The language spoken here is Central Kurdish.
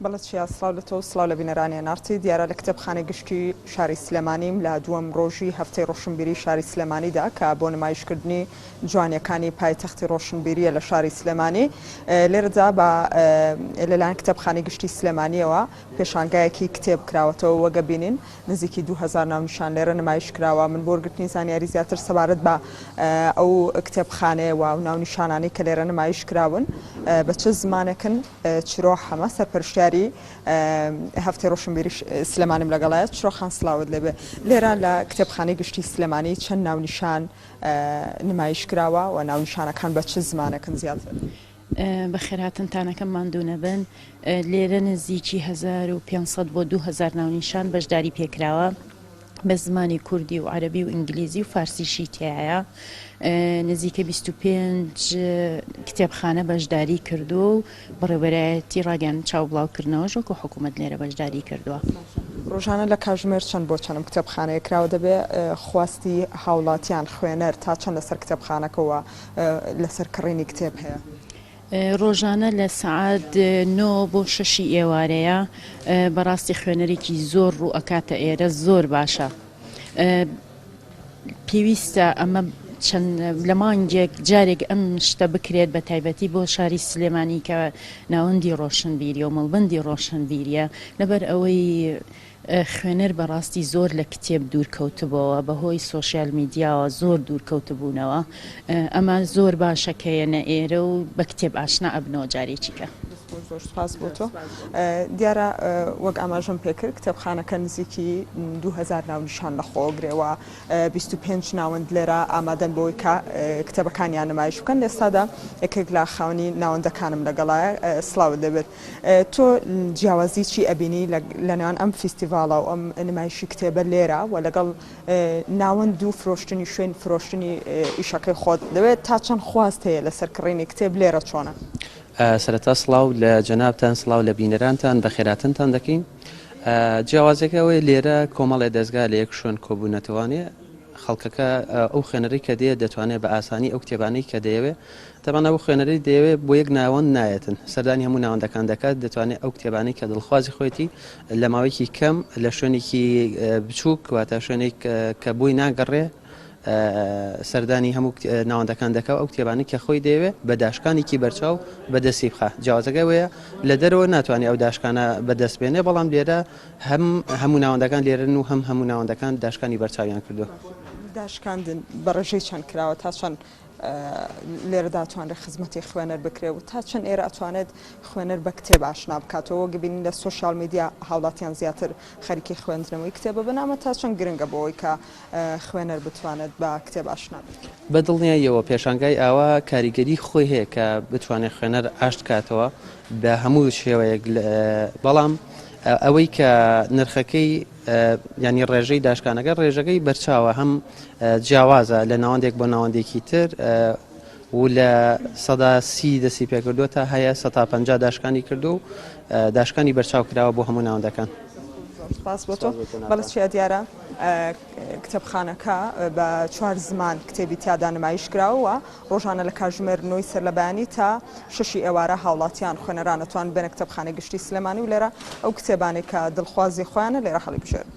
بەڵێ چیا، سڵاو لە تۆ و سڵاو لە بینەرانی ئێن ئاڕ تی. دیارە لە کتێبخانەی گشتی شاری سلێمانیم لە دووەم ڕۆژی هەفتەی ڕۆشنبیری شاری سلێمانیدا کە بۆ نمایشکردنی جوانیەکانی پایتەختی ڕۆشنبیریە لە شاری سلێمانی لێرەدا بە لەلایەن کتێبخانەی گشتی سلێمانیەوە پێشانگایەکی کتێب کراوەتەوە وەک ئەبینین نزیکی 2000 ناونیشان لێرە نمایش کراوە من بۆ وەرگرتنی زانیاری زیاتر سەبارەت بە ئەو کتێبخانەیە و ناونیشانانەی کە لێرە نمایش کراون بە چ زمانێکن چرۆ حەمە سەرپەرشتیاری هەفتەی ڕۆشنبیری سلێمانیم لەگەڵایە چرۆ خان سڵاوت لێبێ لێرە لە کتێبخانەی گشتی سلێمانی چەند ناونیشان نمایش کراوە و ناونیشانەکان بە چ زمانێکن زیاتر؟ بەخێرهاتنتان ئەکەم ماندوو نەبن. لێرە نزیکی 1500 بۆ 2000 ناونیشان بەشداری پێکراوە بە زمانی کوردی و عەرەبی و ئینگلیزی و فارسیشی تیایە. نزیکە 25 کتێبخانە بەشداری کردووە و بەڕێوەبەرایەتی ڕاگەیاندن چاو بڵاوکردنەوەش وەکو حکوومەت لێرە بەشداری کردووە. ڕۆژانە لە کاژمێر چەند بۆ چەند ئەم کتێبخانەیە کراوە دەبێ؟ خواستی هاوڵاتیان، خوێنەر، تا چەند لەسەر کتێبخانەکە و لەسەر کڕینی کتێب هەیە؟ ڕۆژانە لە سەعات نۆ بۆ شەشی ئێوارەیە، بەڕاستی خوێنەرێکی زۆر ڕوو ئەکاتە ئێرە زۆر باشە. پێویستە ئەمە چەند لە مانگێک جارێک ئەم شتە بکرێت بە تایبەتی بۆ شاری سلێمانی کە ناوەندی ڕۆشنبیریە و مەڵبەندی ڕۆشنبیریە لەبەر ئەوەی خوێنەر بەڕاستی زۆر لە کتێب دوور کەوتبۆوە بەهۆی سۆشیال میدیاوە زۆر دوور کەوتبوونەوە ئەمە زۆر باشە کە یەنە ئێرە و بە کتێب ئاشنا ئەبنەوە جارێکی کە. زۆر زۆر سوپاس بۆ تۆ. دیارە وەک ئاماژەم پێکرد کتێبخانەکە نزیکی 2000 ناونیشان لەخۆگرێ و 25 ناوەند لێرە ئامادەن بۆی کە کتێبەکانیان نمایش بکەن. لە ئێستادا یەکێک لە خاوەنی ناوەندەکانم لەگەڵایە سڵاوت لێبێت. تۆ جیاوازی چی ئەبینی لە نێوان ئەم فیستیڤاڵە و ئەم نمایشی کتێبە لێرە و لەگەڵ ناوەند و فرۆشتنی شوێن فرۆشتنی ئیشەکەی خۆت لەوێ تا چەند خواست هەیە لەسەر کڕینی کتێب لێرە چۆنە؟ سەرەتا سڵاو لە جەنابتان سڵاو لە بینەرانتان بەخێراتنتان دەکەین جیاوازەکە ئەوەیە لێرە کۆمەڵێ دەزگا لە یەک شوێن کۆبوونەتەوانێ خەڵکەکە ئەو خوێنەرەی کە دێ دەتوانێت بە ئاسانی ئەو کتێبانەی کە دەیەوێ تەبعەن ئەو خوێنەرەی دەیەوێت بۆ یەک ناوەند نایەتن سەردانی هەموو ناوەندەکان دەکات دەتوانێت ئەو کتێبانەی کە دڵخوازی خۆیەتی لە ماوەیەکی کەم لە شوێنێکی بچووک واتە شوێنێک کە بۆی ناگەڕێ سەردانی هەموو ناوەندەکان دەکا و ئەو کتێبانەی کە خۆی دەیەوێت بە داشکانێکی بەرچاو بەدەستی بخا جیاوازەکە ئەوەیە لە دەرەوە ناتوانێت ئەو داشکانە بەدەست بێنێ بەڵام لێرە هەم هەموو ناوەندەکان لێرەن و هەم هەموو ناوەندەکان داشکانی بەرچاویان کردووە. داشکاندن بە ڕێژەی چەند کراوە تا چەند لێرەدا ئەتوانرێت خزمەتی خوێنەر بکرێت و تا چەند ئێرە ئەتوانێت خوێنەر بە کتێب ئاشنا بکاتەوە وەک بینین لە سۆشیال میدیا هاوڵاتیان زیاتر خەریکی خوێندنەوەی کتێبە بن ئەمە تا چەند گرنگە بۆ ئەوەی کە خوێنەر بتوانێت بە کتێب ئاشنا بێت؟ بە دڵنیاییەوە پێشانگای ئاوا کاریگەری خۆی هەیە کە بتوانێت خوێنەر ئاشت کاتەوە بە هەموو شێوەیەک بەڵام ئەوەی کە نرخەکەی یانی ڕێژەی داشکانەکە ڕێژەکەی بەرچاوە هەم جیاوازە لە ناوەندێک بۆ ناوەندێکی تر و لە 130 دەستی پێکردووە تا هەیە 150 داشکانی کردو و داشکانی بەرچاو کراوە بۆ هەموو ناوەندەکان. سپاس بۆ تۆ. بەڵێ چیا دیارە کتێبخانەکە بە چوار زمان کتێبی تیادا نمایش کراوە و ڕۆژانە لە کاژمێر نۆی سەرلەبەیانی تا شەشی ئێوارە هاوڵاتیان خوێنەران ئەتوان بێنە کتێبخانەی گشتی سلێمانی و لێرە ئەو کتێبانەی کە دڵخوازی خۆیانە لێرە هەڵیبژێرن.